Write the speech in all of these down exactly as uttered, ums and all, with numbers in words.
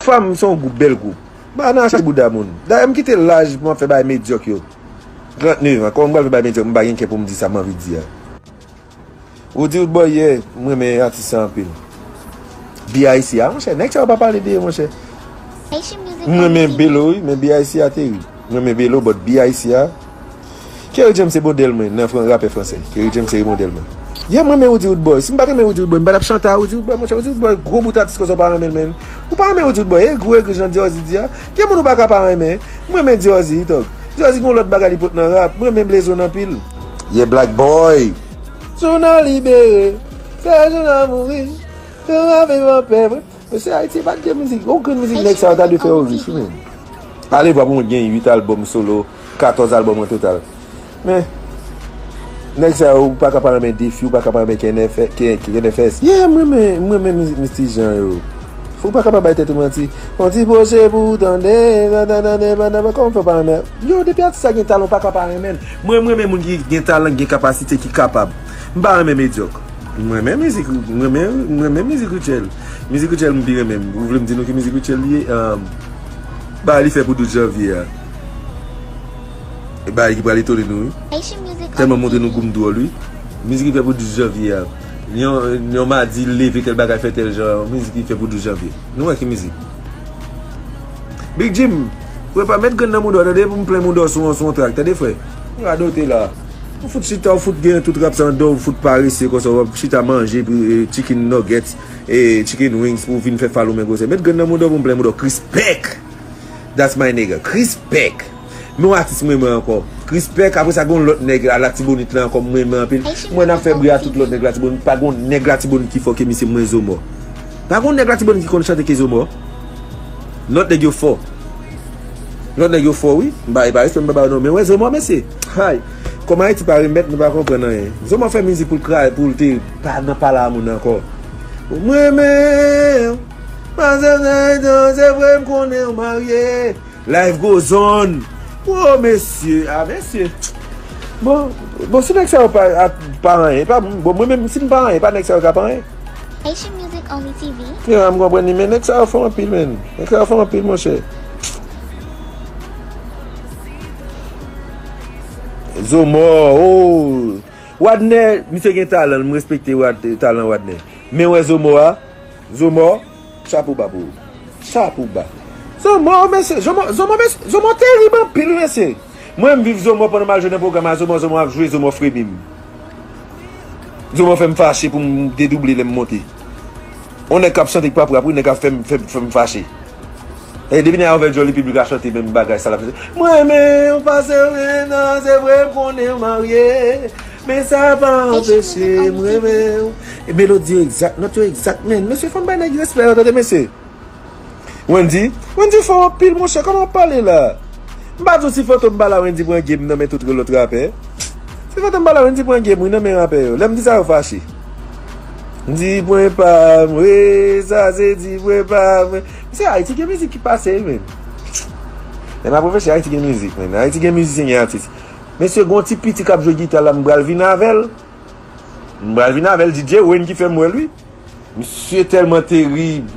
Fam se yon gwoup, bèl gwoup. M pa nan al chache bouda moun. Dayè, m kite laj pou m ap fè bagay medyòk yo. Trannnev an, kòman m pral fè bagay medyòk, m pa gen kè pou m di sa m anvi di a. Roody Roodboy, yeah, m renmen atis sa anpil. B I C a, monchè, nèg sa yo pa pale de yo, monchè. M renmen Belo, wi, men B I C a terib. M renmen Belo, but B I C a, Kerry James se modèl mwen nan fran-, rapè fransè. Kerry James se modèl mwen. Yeah, m renmen Roody Roodboy. Si m pa t renmen Roody Roodboy, m pa t ap chante a Roody Roodboy, monchè. Roody Roodboy, gwo bout atis konsa, w pa renmen l, menn. Ou pa renmen Roody Roodboy, egri ou egri jan Diorzi di a. Gen moun ou pa ka pa renmen. M renmen Diorzi, wi, Tòg. Diorzi gen yon lòt bagay li pote nan rap. M renmen Blezone anpil. Yeah, Black Boy. Jounal libere, fè jounal mouri. Jounal viv anpè, wi. Mesye, Ayiti pa t gen mizik. Yon grenn mizik nèg sa yo ta dwe fè yo rich, wi, menn. Ale vwa pou mwen gen uit albòm solo, katòz albòm an total. Men, nèg sa yo, ou pa ka pa renmen Defi, ou pa ka pa renmen K N F, K-, K N F S. Yeah, m renmen, m renmen mizik Misty Jean yo. Ou pa ka pa bay tèt ou manti. On ti pwoche pou ou tande, nan, nan, nan, nan, nan, nan, kòman fè w pa renmen? Yo, depi atis sa gen talan, ou pa ka pa renmen l. Mwen, m renmen moun ki gen talan, ki gen kapasite, ki kapab. M pa renmen medyòk. M renmen mizik, m renmen, m renmen mizik Rutshelle. Mizik Rutshelle m pi renmen. Ou vle m di nou ki mizik Rutshelle li ye? Ahn, bagay li fè pou douz janvye a. E bagay ki pral etone nou, wi. Tèlman montre nou gou m dwòl, wi. Mizik li fè pou douz janvye a. Yon, yon madi, l leve, tèl bagay fè tèl jan. Mizik li fè pou douz janvye. Nou wè ki mizik? Big Jim, frè pa met grenn nan mouda w, tande, pou m plen mouda w sou, sou yon trak, tande, frè? Ou radote la. Ou fout chita, ou fout gen tout rap sa anndan w, ou fout parese konsa, w ap chita manje, eh, chicken nuggets, eh, chicken wings pou w vin fè falomen gwosè. Met grenn nan mouda w pou m plen mouda w. Krispèk! That's my nigga. Krispèk! Men yon atis m renmen ankò. Krispèk, apre sa, gen yon lòt nèg la, Latibonit la ankò, m renmen anpil. M wè n ap fè bri a tout lòt nèg Latibonit. Pa gen yon nèg Latibonit ki fò ke misye, m renmen Zomò. Pa gen yon nèg Latibonit ki konn chante ke Zomò. Lòt nèg yo fò. Lòt nèg yo fò, wi. M pa, e pa respè m pa ba yo non. Men wè Zomò, mesye. Hay. Kòm Ayiti pa remèt, nou pa konprann anyen. Zomò fè mizik pou l kra-, pou l te pa nan pale a moun ankò. M renmen w. Manzè, se vre m konnen w marye. Life goes on. Oh, mesye. Ah, mesye. Bon, bon, si nèg sa yo pa, a, pa anyen, pa, bon, mwen menm, si m pa anyen, pa nèg sa yo k ap anyen. Haitian Music Only T V. Frè, m konprann li, men nèg sa yo fò anpil, men. Nèg sa yo fò anpil, monchè. Zomò, oh. Wadner, misye gen talan, m respekte Wad-, talan Wadner. Men wè Zomò a, Zomò, chapo ba pou ou. Chapo ba. Zomò, mesye, Zomò, Zomò, mesye, Zomò terib anpil, mesye. Mwen, m viv Zomò pandan m al jwe nan pwogram a Zomò, Zomò ap jwe, Zomò fremi m. Zomò fè m fache pou m dedouble lè m monte. On nèg k ap chante k p ap rap, wi, nèg ap fè m, fè m, fè m fache. E depi nèg a ouvè djòl li, piblik la chante menm bagay sa l ap chante. M renmen w pase w renmen, se vre m konnen w marye. Men sa pa anpeche m renmen w. E melodi yo egzak, nòt yo egzak, men. Mesye, fò n bay nèg respè yo, tande, mesye. Wendy, Wendy fò anpil, monchè, kòman w pale la? M pa di w si Fantom pa la, Wendy pran game nan men tout lòt rapè. Si Fantom pa la, Wendy pran game, wi, nan men rapè yo. Lè m di sa, yo fache. Di pwen pa m, wi, sa se di pwen pa m, wi. Mesye, Ayiti gen mizik ki pase, wi, men. Men m ap reflechi, Ayiti gen mizik, men. Ayiti gen mizisyen, gen atis. Mesye, gon ti piti k ap jwe gita la, m pral vin avè l. M pral vin avè l, D J Wayne ki fè m wè l, wi. Misye tèlman terib.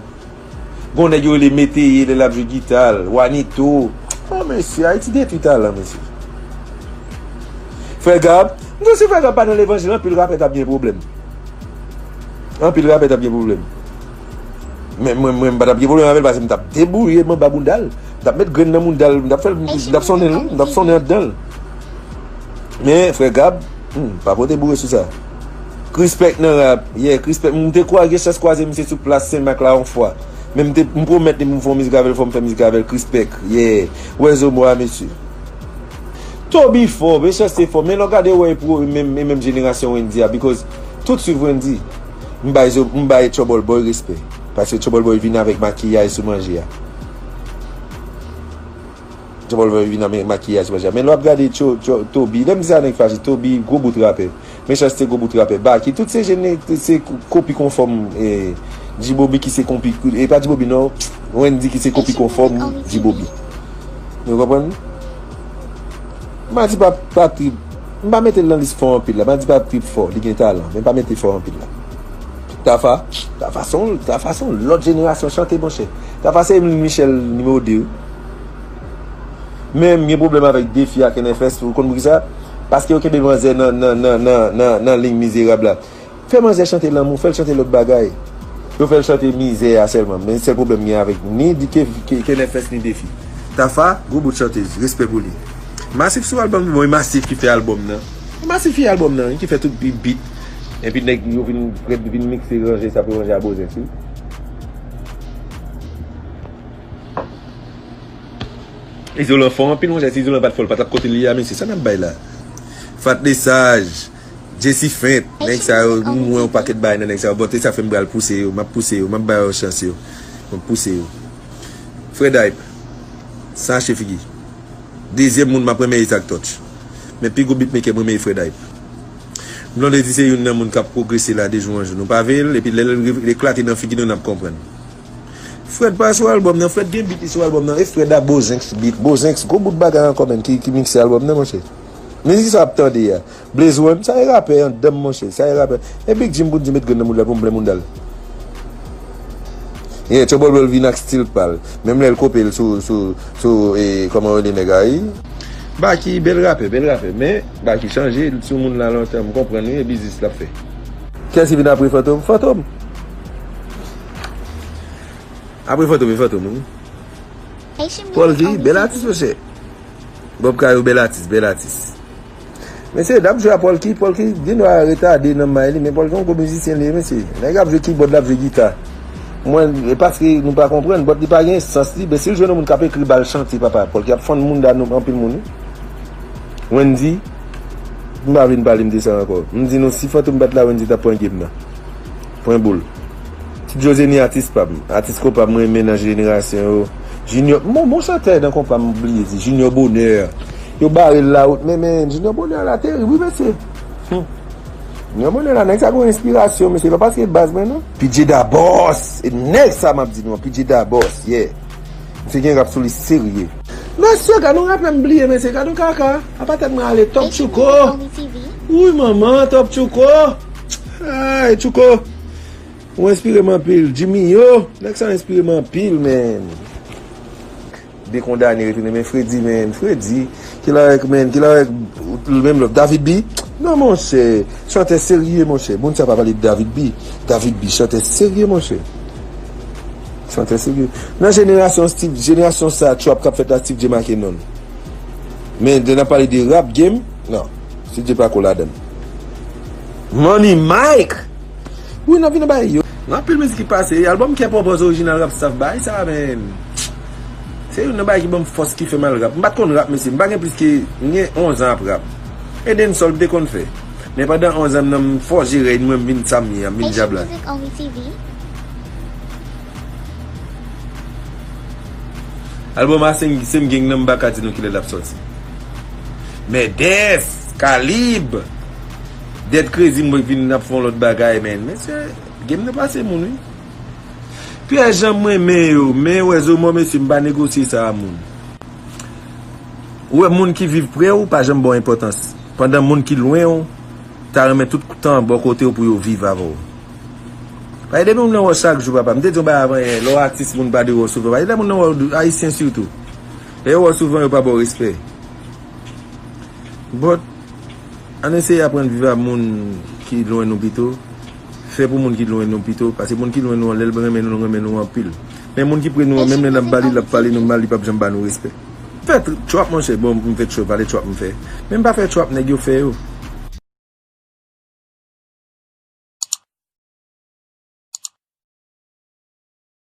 Gon nèg yo rele Meteye lè l ap jwe gita l, Wanito. Oh, mesye, Ayiti detwi talan, mesye. Frè Gab, m di w si Frè Gab pa nan levanjil, anpil rapè t ap gen pwoblèm. Anpil rapè t ap gen pwoblèm. Men mwen, mwen, m pa t ap gen pwoblèm avè l paske m t ap debouye m anba bounda l. M t ap met grenn nan bounda l, m t ap fè l, m t ap sonnen l, m t ap sonnen anndan l. Men, Frè Gab, hmm, pa pote boure sou sa. Krispèk nan rap, yeah, Krispèk, m te kwa-, gen chans kwaze misye sou plas Senmak la yon fwa. Men m te, m pwomèt li pou m fè yon mizik avè l, fò m fè mizik avè l, Krispèk, yeah. Wè Zomò a, mesye. Toby fò, Mechanste fò, men lè w gade, wè, e pou, e menm, e menm jenerasyon Wendy a, because tout swiv Wendy, m bay Zo-, m bay Trouble Boy respè. Paske Trouble Boy vin avèk makiyaj sou manje a. Trouble Boy vin avèk makiyaj sou manje a. Men lè w ap gade Cho-, Cho-, Toby, lè m di sa nèg fache, Toby, gwo bout rapè. Mechanste, gwo bout rapè. Baky, tout se jene-, se kopi konfòm, eh, G-Bobby ki se konpi, e pa G-Bobby non, Wendy ki se kopi konfòm G-Bobby. Nou konprann? M pa di pa, pa trip. M pa mete l nan lis fò anpil la. M pa di pa trip fò, li gen talan, men m pa mete fò anpil la. Tafa, Tafa se yon, Tafa se yon lòt jenerasyon chante, monchè. Tafa se Emeline Michel nimewo de, wi. Men m gen pwoblèm avèk Defi ak N F S, ou konn poukisa? Paske yo kenbe manzè nan, nan, nan, nan, nan, nan liy mizerab la. Fè manzè chante lanmou, fè l chante lòt bagay. Yo fè l chante mizè a sèlman. Men sèl pwoblèm m gen avèk ni di ke, ke, ke N F S ni Defi. Tafa, gwo bout chantez, respè pou li. Masif sou albòm, bon, e Masif ki fè albòm nan. E Masif fè albòm nan, ki fè tout bi-, bit. Epi nèg yo vin, vin mikse, ranje sa pou ranje a Bozens, wi. Izolan fò anpil, monchè, si Izolan pa t fò, l pa t ap kote l ye a, mesye, sa n ap bay la? Fat Lesaj, Jessy Fent, nèg sa yo, m wè yon pakèt bagay nan nèg sa yo, bon, te sa fè m pral pouse yo, m ap pouse yo, m ap ba yo chans yo, m ap pouse yo. Fred Hype, sa achte figi. Dezyèm moun m ap renmen Isaac Touch. Men pi gwo beatmaker m renmen e Fred Hype. Blondedy se youn nan moun k ap pwogrese la de jou an jou. Nou pa veye l, epi lè l eklate nan figi nou, n ap konprann. Fred pa sou albòm nan, Fred gen beat li sou albòm nan, e Fred a Bozenx beat, Bozenx gwo bout bagay ankò menm ki, ki mikse albòm nan, monchè. Mizik sa w ap tande a, Blaze One, sa e rapè anndan m, monchè, sa e rapè. E Big Jim pou di met grenn nan moun la pou m plen mounda l. Yeah, Trouble Well vin ak stil pa l. Menm lè l kope l sou, sou, sou, e, kòman yo rele nèg a, wi? Baky, bèl rapè, bèl rapè. Men, Baky chanje, l sou moun la lontan, m konprann, wi, e biznis l ap fè. Kiyès ki vin apre Fantom? Fantom! Apre Fantom, e Fantom, wi. Polky, bèl atis, monchè. Bob Kayo, bèl atis, bèl atis. Mesye, n ap jwe a Polky, Polky, gen dwa retade nan may li, men Polky yon gwo mizisyen li ye, mesye. Nèg ap jwe kibòd, l ap jwe gita. Mwen, e paske nou pa konprann, but li pa gen sans li, men si l jwenn yon moun k ap ekri ba l chante, papa, Polky ap fann mounda nou anpil moun, wi. Wendy, m pa vin pale m de sa ankò. M di nou, si Fantom bat la, Wendy t ap pran game nan. Pran boul. Ti José ni atis pa m. Atis konpa m renmen nan jenerasyon yo. Junior, bon, bon chantè nan konpa m bliye di. Junior Bonheur. Yo bare l lawout, men, men Junior Bonheur la terib, wi, mesye. Hmm. Junior Bonheur la, nèg sa gon enspirasyon, mesye. Pa paske baz mwen, non. P J Da Boss. E nèg sa m ap di nou an, P J Da Boss, yeah. Misye gen rap sou li serye. Mesye, gad yon rapè m bliye, mesye, gad yon kaka. Apa tèt mwen ale, Top Tchouko. Wi, manman, Top Tchouko. Ay, Tchouko. Ou enspire m anpil. Jimmy yo, nèg sa enspire m anpil, man. Dekondane retounen, men Freddy, man. Freddy, ki la avèk, man, ki la avèk menm lòt. David B. Non, monchè. Chantè serye, monchè. Moun sa pa pale de David B. David B, chantè serye, monchè. Chantè serye. Nan jenerasyon Steve, jenerasyon sa, trap k ap fèt la, Steve J make non l. Men, lè n ap pale de rap game, non. Steve J pa ko ladan l. Money Mike! Wi, n ap vin nan bagay yo. Gen anpil mizik ki pase. E albòm Kè Pòpòz orijinal Rap Staff bay sa, men. Se youn nan bagay ki ban m fòs ki fè m al rap. M pa t konn rap, mesye. M pa gen plis ke, m gen onz an ap rap. E dancehall m te konn fè. Men pandan onz an m nan, m fòje rèy mwen, m vin sa m ye a, m vin djab la. Albòm a Same Gang nan, m pa ka di nou kilè l ap sòti. Mendez, Kalib, Dead Crazy, mwen vin ap fè yon lòt bagay, men. Mesye, game nan pase moun, wi. Pierre Jean, m renmen yo, men wè zo mò, mesye, m pa negosye sa a moun. Ou wè moun ki viv pre w, pa janm ba w enpòtans. Pandan moun ki lwen w, ta renmen tout tan bò kote w pou yo viv avè w. Paske depi moun nan wè w chak jou, papa, m te di yon bagay avan yè, lè w atis, moun pa dwe wè w souvan. Paske lè moun nan wè w, Ayisyen sitou, lè yo wè w souvan, yo pa ba w respè. But, ann eseye aprann viv ak moun ki lwen nou pito. Fè pou moun ki lwen nou pito, paske moun ki lwen nou an, lè l renmen nou, l renmen nou anpil. Men moun ki pre nou an, menm lè n ap ba li, l ap pale nou mal, li p ap janm ba nou respè. M fè tr-, trap, monchè, bon, m fè trap, pale trap m fè. Men m pa fè trap nèg yo fè yo.